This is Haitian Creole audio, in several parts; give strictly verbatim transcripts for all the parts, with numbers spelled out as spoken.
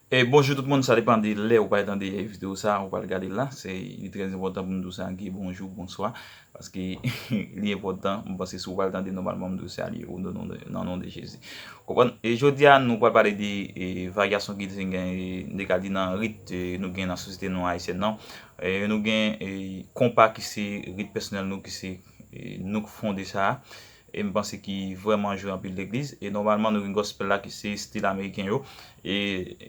E bonjou tout moun, sa depann de lè ou pral tande videyo sa, ou pral gade l la. Se, li trè enpòtan pou m di w sa, gen bonjou, bonswa, paske li enpòtan. M panse si w pral tande nòmalman, m di w salye ou nan non de, nan non de Jezi. Konprann? E jodi a, nou pral pale de e, varyasyon ki te gen, e, m te ka di nan rit e, nou gen nan sosyete nou ayisyèn nan. E, nou gen e, konpa ki se rit pèsonèl nou, ki se e, nou k fonde sa a. E m panse ki vrèman jwe anpil legliz. E nòmalman, nou gen gospel la ki se estil ameriken yo. E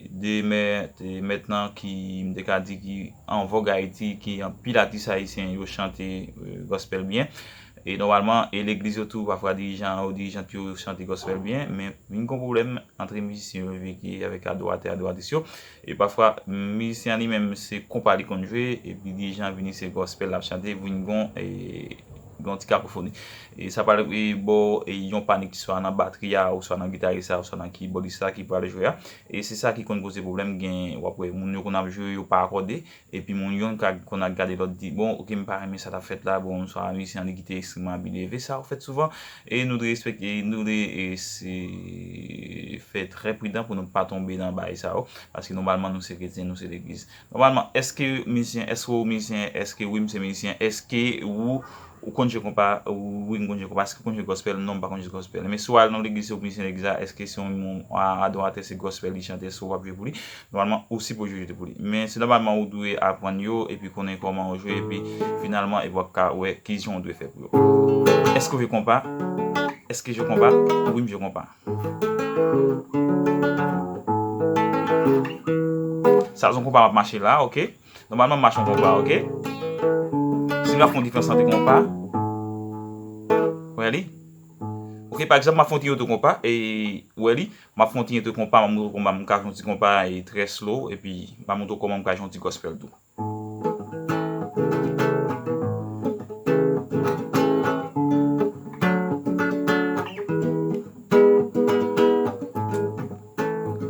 de mèt, e mèt nan ki, m te ka di ki an vòg Ayiti, ki anpil atis ayisyen yo chante e, gospel byen. E nòmalman, e legliz yo tou, pafwa dirijan yo, dirijant yo chante gospel byen, men vin gon pwoblèm antre mizisyen yo veke avèk adoratè, adoratris yo. E pafwa, mizisyen an li menm, se konpa li konn jwe, epi dirijan vini, se gospel l ap chante, vin gon, e, gon ti kakofoni. E sa pral e, ba w e, yon panik, swa nan batri a, oswa nan gitaris la, oswa nan kibòdis la ki pral jwe a. E se sa ki konn koze pwoblèm, gen, w ap wè, moun yo konn ap jwe, yo pa akòde, epi moun youn ka konn ap gade lòt di, bon, oke, m pa renmen sa k ap fèt la, bon, swa mizisyen an li kite ekstrèmman abiye, e sa yo fèt souvan, e nou dwe respekte, nou dwe e, se, fè trè pridan pou nou pa tonbe nan bagay sa yo, paske nòmalman nou se kretyen, nou se legliz. Nòmalman, èske mizisyen, èske w mizisyen, èske wi m se mizisyen, èske ou, ou konn jwe konpa, wi m konn jwe konpa, èske w konn jwe gospel, non m pa konn jwe gospel. Men si w al nan legliz, se w mizisyen legliz la, èske si yon moun a- adoratè se gospel li chante, èske w ap jwe pou li? Nòmalman, ou sipoze jwe pou li. Men se nòmalman ou dwe aprann yo, epi konnen kòman yo jwe, epi finalman, epi w ap ka wè ki jan w dwe fè pou yo. Èske w jwe konpa? Èske w jwe konpa? Wi m jwe konpa. Sa se yon konpa m ap mache la, oke? Nòmalman m mache yon konpa, oke? Si m ap fè yon diferans ant konpa, wè li? Oke, pa egzanp, m ap fè yon ti oto konpa, e wè li? M ap fè yon ti oto konpa, m ap montre w konpa, m ka jwe yon ti konpa e trè slow, epi m ap montre w kòman m ka jwe yon ti gospel tou.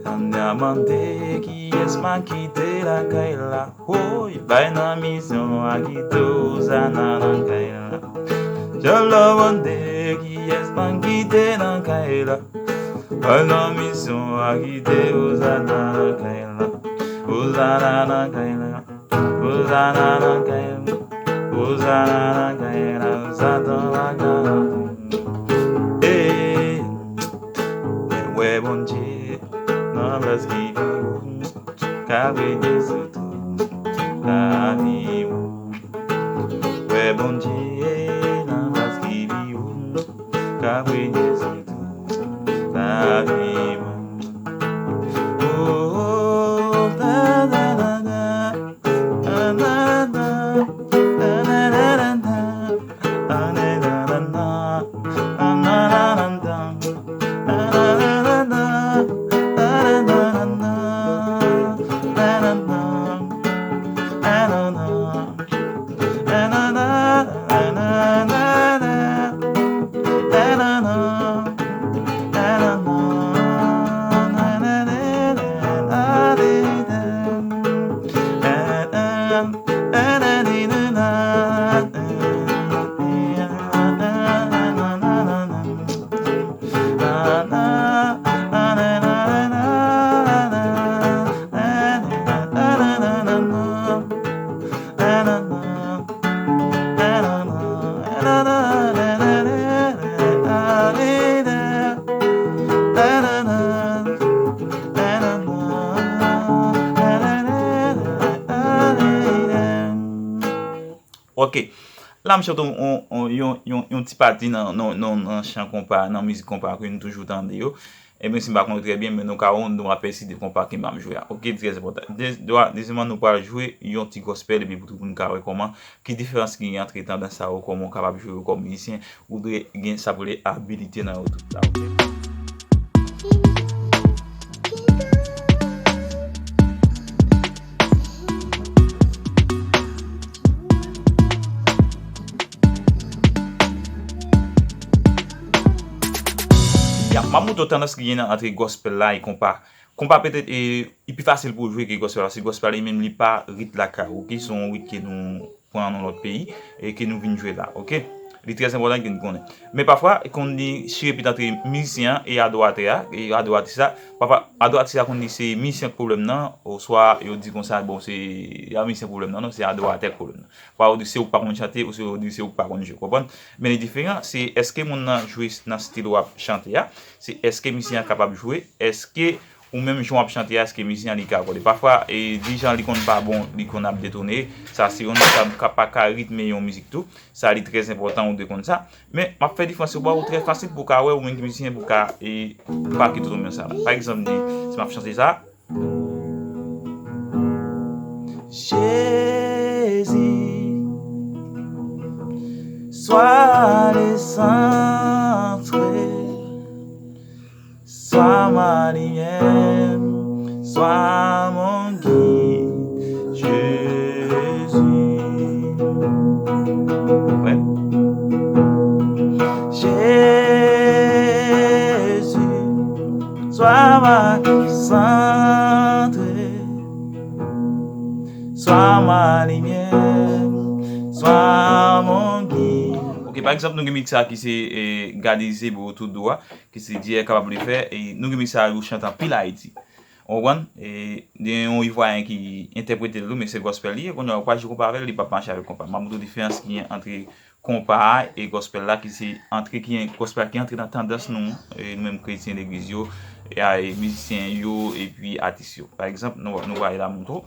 Anya mande kiyès m a kite lakay la. Woy, bay nan mizyon a kite Ozana nan kay la. Jolo mande kiyès m a kite nan kay la. Bay nan mizyon a kite Ozana nan kay la. Ozana nan kay la. Ozana nan kay la, Ozana nan kay la, Satan lakay la. Hey, mwen wè Bondye nan plas ki pi wo, ka premye sou tout lavi w. Wè Bondye nan plas ki pi wo, ka premye sou tout lavi w. Ok. La, m chante yon, yon, yon, yon, yon ti pati nan, nan, nan, nan chan konpa, nan mizik konpa ke nou toujou tande yo. Ebyen, si m pa konnen trè byen, men nou ka wè yon apèsi de konpa ke m ap jwe a. Ok, trè enpòtan. De, de, dezyèmman, nou pral jwe yon ti gospel, epi pou tout moun ka wè kòman, ki diferans ki gen ant tandans sa yo, kòman w kapab jwe yo kòm mizisyen, ou dwe gen sa pou rele abilite nan yo tout la, ok? Ya, m ap montre w tandans ki gen nan ant gospel la e konpa. Konpa petèt e, li pi fasil pou w jwe ke gospel la, paske gospel la li menm li pa rit lakay ou, ok? Se yon rit ke nou pran nan lòt peyi e ke nou vin jwe la, ok? Li trè enpòtan ke n konnen. Men pafwa, konn li chirepit ant mizisyen an e adoratè a, e adoratris la. Pafwa, adoratris la konn li se mizisyen k pwoblèm nan, oswa yo di konsa, bon, se, a mizisyen k pwoblèm nan, non, se adoratè k pwoblèm nan. Pafwa, yo di se ou k pa konn chante, oswa yo di se ou k pa konn jwe, konprann? Men li diferan, se èske moun nan jwe nan stil w ap chante a, se èske mizisyen an kapab jwe, èske ou menm jan w ap chante a, èske mizisyen an li ka akòde. Pafwa, e, di jan li konn pa bon, li konn ap detone, sa se yon nòt k ap, k ap pa ka ritme yon mizik tou. Sa li trè enpòtan ou dwe konn sa. Men, m ap fè diferans yo ba ou trè fasil pou w ka wè ou menm ki mizisyen pou w ka, e, pa kite tout anbyans sa la. Pa egzanp, di, si m ap chante sa. Jésus, sois le centre, sois ma lumière, sois mon guide, Jésus. Ouais. Jésus, sois ma centre, sois ma lumière, sois mon guide. Ok, pa egzanp, nou gen mizik sa ki se, eh, God is able to do a, ki se Dyè kapab li fè, e nou gen mizik sa yo chante anpil Ayiti. Ou konprann? E gen yon Ivwayen ki entèprete l tou, men se gospel li ye, kounye a ou pa jwe konpa avè l, li p ap mache avèk konpa. M ap montre w diferans ki gen ant konpa a e gospel la, ki se antre, ki gospel la ki antre nan tandans nou, e nou menm kretyen legliz yo, e a, e mizisyen yo, epi atis yo. Pa egzanp, nou, nou va ale la montre w.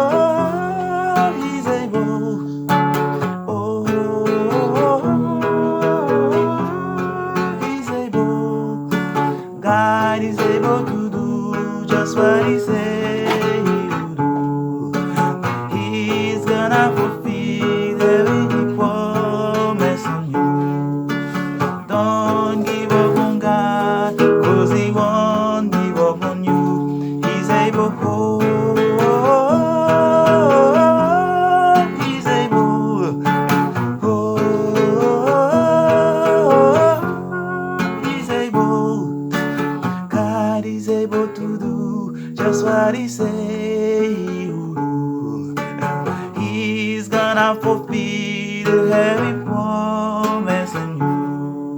Oh, he's able. Oh, he's able. God is able to do just what he say he will do. He's gonna fulfill every promise on you. Don't give up on God, 'cause he won't give up on you. He's able, oh, he's able, oh, he's able. God is able to do just what he say he will do. He's gonna fulfill every promise in you.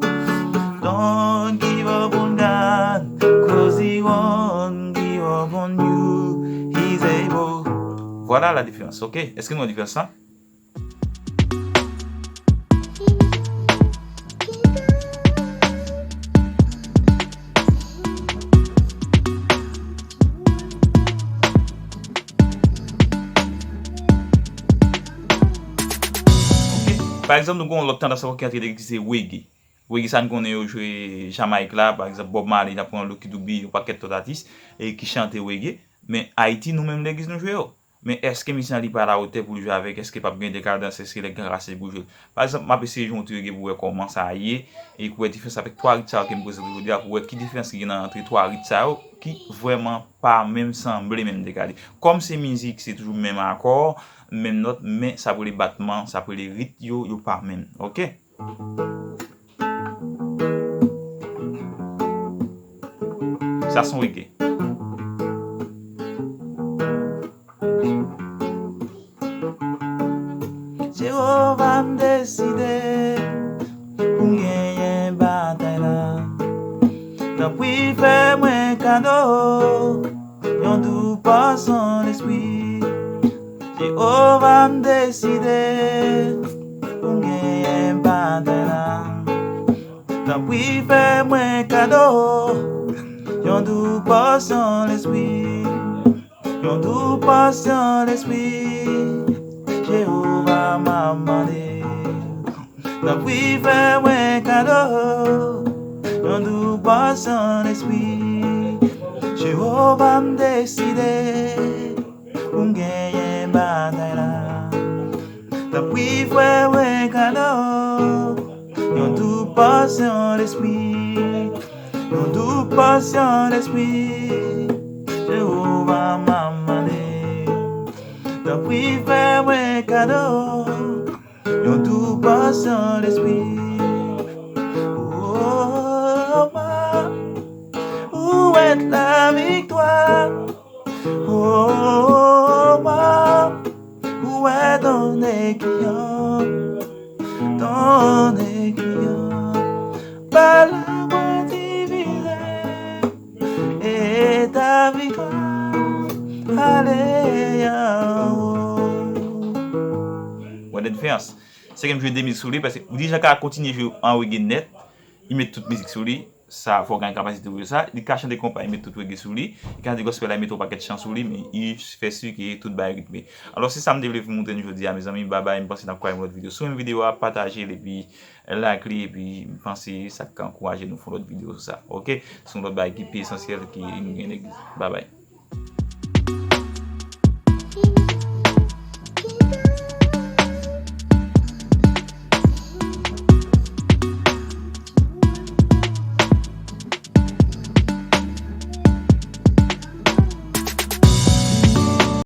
Don't give up on God, 'cause he won't give up on you. He's able. Vwala la diferans, ok? Èske nou wè diferans lan? Pa egzanp, nou gen yon lòt tandans ankò ki antre nan legliz, se reggae. Reggae sa n konnen yo jwe Jamayik la, pa egzanp, Bob Marley, n ap pran Lucky Dube, yon pakèt lòt atis, e ki chante reggae. Men Ayiti, nou menm legliz nou jwe yo. Men èske mizisyen an li pa alawotè pou l jwe avèk, èske p ap gen dekadans, èske lè gen rase pou jwe l? Pa egzanp, m ap eseye jwe yon ti reggae pou wè kòman sa ye, e pou wè diferans avèk twa rit sa yo ke m prezante jodi a, pou wè ki diferans ki gen nan antre twa rit sa yo, ki vrèman pa menm sanble menm dekale. Kòm se mizik, se toujou menm akò, menm nòt, men sa pou le batman, sa pou le rit yo, yo pa menm. Ok? Sa se yon reggae. Jewova, m deside pou m genyen batay la. Tanpri, fè mwen kado yon dou pòsyon lespri. Jewova, m deside pou m genyen batay la. Tanpri, fè mwen kado yon dou pòsyon lespri. Yon dou pòsyon lespri. Jewova, m ap mande. Tanpri, fè mwen kado yon dou pòsyon lespri. Jewova, m deside pou m genyen batay la. Tanpri, fè mwen kado yon dou pòsyon lespri. Yon dou pòsyon lespri. Jewova, m ap mande. Tanpri, fè mwen kado yon dou pòsyon lespri. Oh, ma, ou mèt la viktwa. Oh, ma, ou wè Don Neguillon, Don Neguillon, pa la mwen divize, e ta viktwa ale anwo. Wè diferans. Se ke m jwe de mizik sou li, paske ou deja ka kontinye jwe an reggae nèt, li met tout mizik sou li. Sa, fò w gen kapasite pou jwe sa. Li ka chante konpa, li met tout reggae sou li. Li ka chante gospel la, li met yon pakèt chan sou li, men li fè si ke tout bagay ritme. Alò, se sa m te vle moutre nou jodi a, mezanmi. Babay, m panse n ap kwaze yon lòt videyo. Si w renmen videyo a, pataje l epi like li, epi m panse sa ka ankouraje nou fè yon lòt videyo sou sa. Oke? Se yon lòt bagay ki pi esansyèl ke nou gen legliz. Babay.